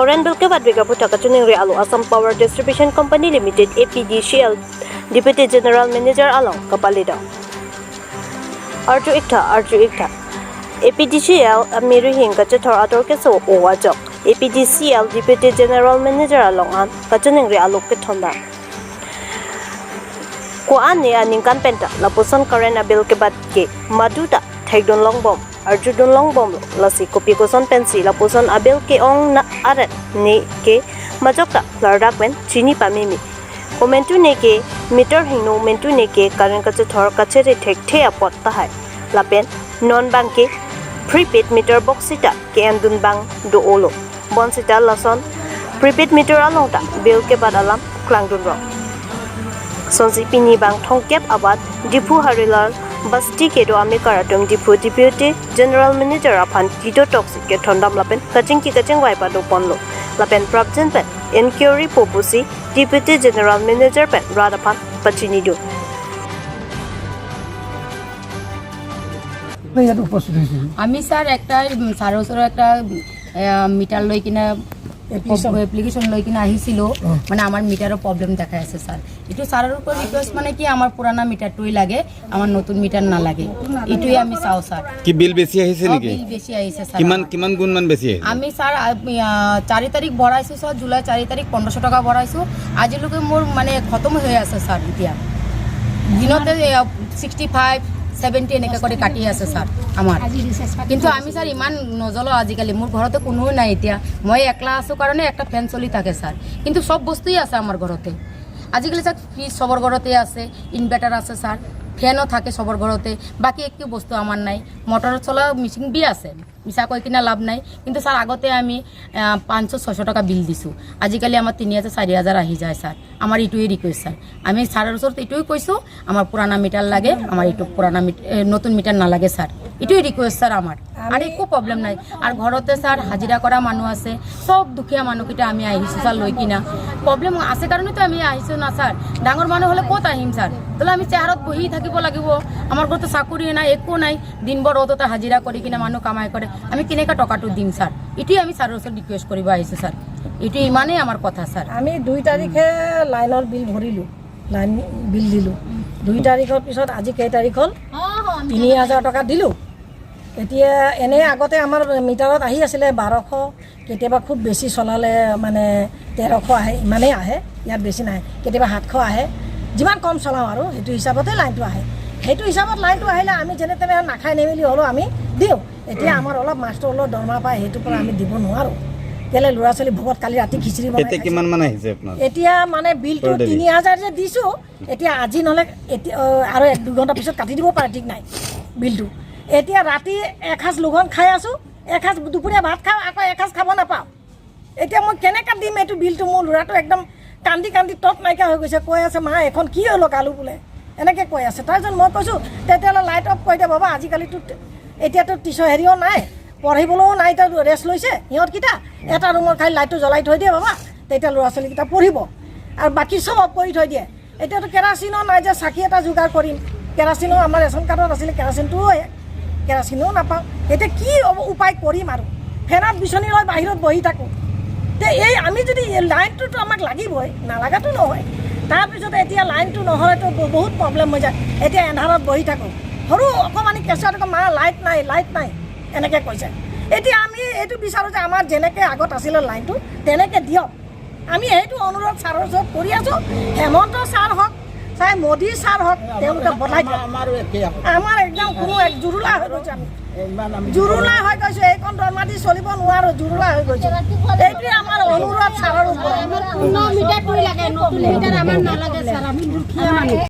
Current bill ke bat biga puta kachuning ri alu Assam Power Distribution Company Limited APDCL Deputy General Manager along kapalida. Arju Ikta Arju Ikta APDCL amiru hing kachuthor ator ke so o ajok APDCL Deputy General Manager along an kachuning ri alu ke thonda. Ko an ne aning kan penta lapuson current bill ke bat ke maduta thaidon long bom arjudon long bom lasi kopi koson pensi lapuson abel ke ong na aret ne ke majokta lardak pen chini pamimi komentu ne ke meter hingno mentu ne ke current ka thor kachere thek the apot ta hai lapen non bank ke prepaid meter box sita ke andun bang do olo bon sita lason prepaid meter along ta bill ke bad alam klangdun ro sonsi pini bang thongkep abad Diphu Harilal Basti ke do ami karatung Diphu Deputy General Manager aphan kido toxic ke thondam lapen kaching ki kaching wai pa do ponlo lapen prabjan pen inquiry popusi Deputy General Manager pen radaphan pachini do. ইয়াত উপস্থিত হৈছিল। আমি sir একটা ছাৰৰ ওচৰত একটা metre লৈ কিনে এপ্লিকেশ্যন লৈ কিনে আহিছিলোঁ, মানে আমাৰ মিটাৰৰ প্ৰব্লেম দেখাই আছে ছাৰ। এইটো ছাৰৰ ওপৰত ৰিকুৱেষ্ট, মানে কি আমাৰ পুৰণা মিটাৰটোৱে লাগে, আমাৰ নতুন মিটাৰ নালাগে। এইটোৱে আমি চাওঁ ছাৰ। কি বিল বেছি আহিছে নেকি? বিল বেছি আহিছে ছাৰ। কিমান কিমান গুণমান বেছি আহিছে? আমি ছাৰ 4 তাৰিখ ভৰাইছোঁ ছাৰ, জুলাই 4 তাৰিখ 1500 টকা ভৰাইছোঁ। আজিলৈকে মোৰ মানে খতম হৈ আছে ছাৰ। এতিয়া দিনতে 65, 70 এনেকৈ কৰি কাটি আছে ছাৰ আমাৰ। কিন্তু আমি ছাৰ ইমান নজ্বলাওঁ আজিকালি। মোৰ ঘৰতে কোনো নাই এতিয়া, মই একলা আছোঁ কাৰণে একটা ফেন চলি থাকে ছাৰ। কিন্তু চব বস্তুৱেই আছে আমাৰ ঘৰতে। আজিকালি ছাৰ ফ্ৰিজ চবৰ ঘৰতে আছে, ইনভাৰ্টাৰ আছে ছাৰ, ফেনো থাকে চবৰ ঘৰতে। বাকী একো বস্তু আমাৰ নাই। মটৰত চলা মেচিন বি আছে, মিছা কৈ কিনে লাভ নাই। কিন্তু ছাৰ আগতে আমি 500, 600 টকা বিল দিছোঁ, আজিকালি আমাৰ 3000, 4000 আহি যায় ছাৰ। আমাৰ এইটোৱে ৰিকুৱেষ্ট ছাৰ। আমি ছাৰৰ ওচৰত এইটোৱে কৈছোঁ, আমাৰ পুৰণা মিটাৰ লাগে, আমাৰ এইটো পুৰণা মিটাৰ, নতুন মিটাৰ নালাগে ছাৰ। এইটোৱে ৰিকুৱেষ্ট ছাৰ আমাৰ, আৰু একো প্ৰব্লেম নাই। আৰু ঘৰতে ছাৰ হাজিৰা কৰা মানুহ আছে, চব দুখীয়া মানুহকেইটা আমি আহিছোঁ ছাৰ লৈ কিনা। প্ৰব্লেম আছে কাৰণেতো আমি আহিছোঁ না ছাৰ। ডাঙৰ মানুহ হ'লে ক'ত আহিম ছাৰ? তেতিয়াহ'লে আমি চেয়াৰত বহি থাকিব লাগিব। আমাৰ ঘৰতো চাকৰি নাই, একো নাই। দিনভৰ ৰ'দতে হাজিৰা কৰি কিনে মানুহ কামাই কৰে। আমি কেনেকৈ টকাটো দিম ছাৰ? এইটোৱে আমি ছাৰৰ ওচৰত ৰিকুৱেষ্ট কৰিব আহিছোঁ ছাৰ। এইটো ইমানেই আমাৰ কথা ছাৰ। আমি 2 তাৰিখে লাইনৰ বিল ভৰিলোঁ, লাইন বিল দিলোঁ 2 তাৰিখৰ পিছত। আজি কেই তাৰিখ হ'ল? 3000 টকা দিলোঁ। এতিয়া এনেই আগতে আমাৰ মিটাৰত আহি আছিলে 1200, কেতিয়াবা খুব বেছি চলালে মানে 1300 আহে, ইমানেই আহে, ইয়াত বেছি নাহে। কেতিয়াবা 700 আহে, যিমান কম চলাওঁ আৰু সেইটো হিচাপতে লাইনটো আহে। সেইটো হিচাপত লাইনটো আহিলে আমি যেনে তেনে নাখাই নেমেলি হ'লেও আমি দিওঁ। এতিয়া আমাৰ অলপ মাষ্টৰ অলপ দৰমহা পায়, সেইটোৰ পৰা আমি দিব নোৱাৰোঁ। কেলৈ ল'ৰা ছোৱালী ভোকত, কালি ৰাতি খিচিৰি বনাই এতিয়া খাইছে। কিমান মান আহিছে আপোনাৰ? এতিয়া মানে বিলটো Per daily? 3000 যে দিছোঁ, এতিয়া আজি নহ'লে এতিয়া আৰু এক দুঘণ্টাৰ পিছত কাটি দিব পাৰে, ঠিক নাই বিলটো। এতিয়া ৰাতি এসাঁজ লঘোণ খাই আছোঁ, এসাঁজ দুপৰীয়া ভাত খাওঁ, আকৌ এসাঁজ খাব নাপাওঁ। এতিয়া মই কেনেকৈ দিম এইটো বিলটো? মোৰ ল'ৰাটো একদম কান্দি কান্দি তত নাইকিয়া হৈ গৈছে। কৈ আছে, মা এখন কি লগালোঁ বোলে, এনেকৈ কৈ আছে। তাৰপিছত মই কৈছোঁ, তেতিয়াহ'লে লাইট অফ কৰি দে বাবা। আজিকালিতো এতিয়াতো টিচৰ হেৰিও নাই, পঢ়িবলৈও নাই, এতিয়া ৰেষ্ট লৈছে সিহঁতকেইটা। এটা ৰুমত খালি লাইটটো জ্বলাই থৈ দিয়ে বাবা, তেতিয়া ল'ৰা ছোৱালীকেইটা পঢ়িব, আৰু বাকী চব অফ কৰি থৈ দিয়ে। এতিয়াতো কেৰাচিনো নাই যে চাকি এটা যোগাৰ কৰিম। কেৰাচিনো আমাৰ ৰেচন কাৰ্ডত আছিলে, কেৰাচিনটোও কেৰাচিনো নাপাওঁ। এতিয়া কি উপায় কৰিম? আৰু ফেনত বিচনী লৈ বাহিৰত বহি থাকোঁ। তে এই আমি যদি এই লাইনটোতো আমাক লাগিবই, নালাগাটো নহয়। তাৰপিছত এতিয়া লাইনটো নহ'লেতো বহুত প্ৰব্লেম হৈ যায়। এতিয়া এন্ধাৰত বহি থাকোঁ। সৰু অকণমানি কেঁচুৱাটোকে মা লাইট নাই, লাইট নাই এনেকৈ কৈছে। এতিয়া আমি এইটো বিচাৰোঁ যে আমাৰ যেনেকৈ আগত আছিলে লাইনটো, তেনেকৈ দিয়ক। আমি সেইটো অনুৰোধ ছাৰৰ ওচৰত কৰি আছোঁ। হেমন্ত ছাৰ হওক চাই মোদী ছাৰ হওক, তেওঁলোকে বদলাই দিয়ক। আমাৰ একদম কোনো এক জুৰুলা হৈ গৈছোঁ আমি, জুৰুলা হৈ গৈছোঁ। এইকণ দৰমহা দি চলিব নোৱাৰোঁ, জুৰুলা হৈ গৈছোঁ। এইটোৱে আমাৰ অনুৰোধ ছাৰৰ ওপৰত। মিটাৰটোৱে লাগে, নতুন মিটাৰ আমাৰ নালাগে ছাৰ। আমি দুখীয়া মানুহ।